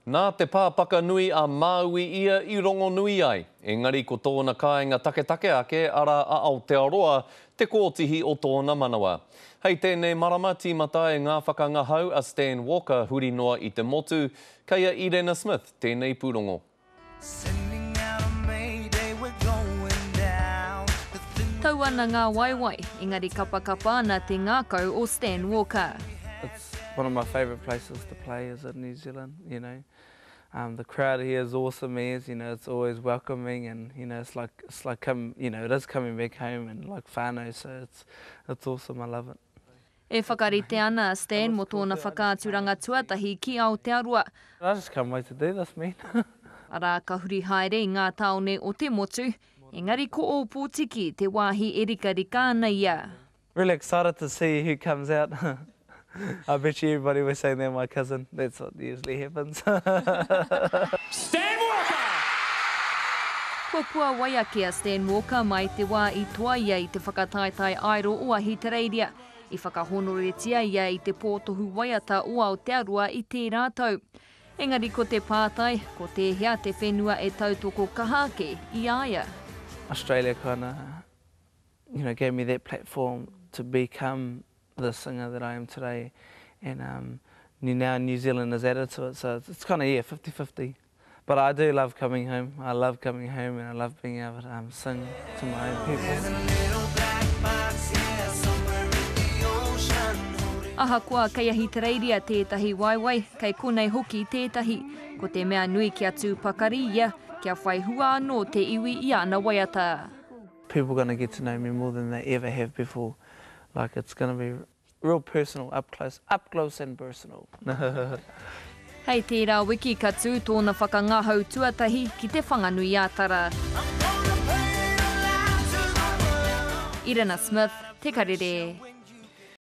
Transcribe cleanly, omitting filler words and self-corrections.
Nā te pāpaka nui a Māui ia i rongonui ai, engari ko tōna kāinga taketake ake, arā a Aotearoa, te kōtihi o tōna manawa. Hei tēnei marama tīmata ai ngā whakangahau a Stan Walker huri noa i te motu, kei a Irena Smith tēnei pūrongo. Tau ana ngā waewae, engari kapakapa ana te ngākau o Stan Walker. It's one of my favourite places to play is in New Zealand, you know. Um, the crowd here is awesome as, you know, it's always welcoming and, you know, it's like, it's like come, you know, it is coming back home and like whānau, so it's, it's awesome, I love it. E whakarite ana a Stan mō tōna whakaaturanga tuatahi ki Aotearoa. I just can't wait to do this, man. Arā, ka huri haere i ngā tāone o te motu, engari ko Ōpōtiki te wāhi e rikarika ana ia. Really excited to see who comes out. I bet you everybody was saying they're my cousin. That's what usually happens. Stan Walker! Kua puāwai ake a Stan Walker mai te wā i toa ia i te whakataetae aero o Ahitereiria. I whakahonoretia ia i te pō tohu waiata o Aotearoa i tērā tau. Engari ko te pātai, ko tēhea te whenua e tautoko kaha ake i a ia? Australia kinda you know gave me that platform to become the singer that I am today and um now New Zealand has added to it so it's, it's kind of yeah 50-50 but I do love coming home I love coming home and I love being able to um, sing to my own people. Ahakoa kei Ahitereiria tētahi waewae, kei konei hoki tētahi. Ko te mea nui kia tū pakari ia, kia whai hua anō te iwi i ana waiata. People gonna get to know me more than they ever have before like it's gonna be real personal up close up close and personal. Hei tērā wiki ka tū tōna whakangahau tuatahi ki Te Whanganui-a-Tara. Irina Smith, Te Karere.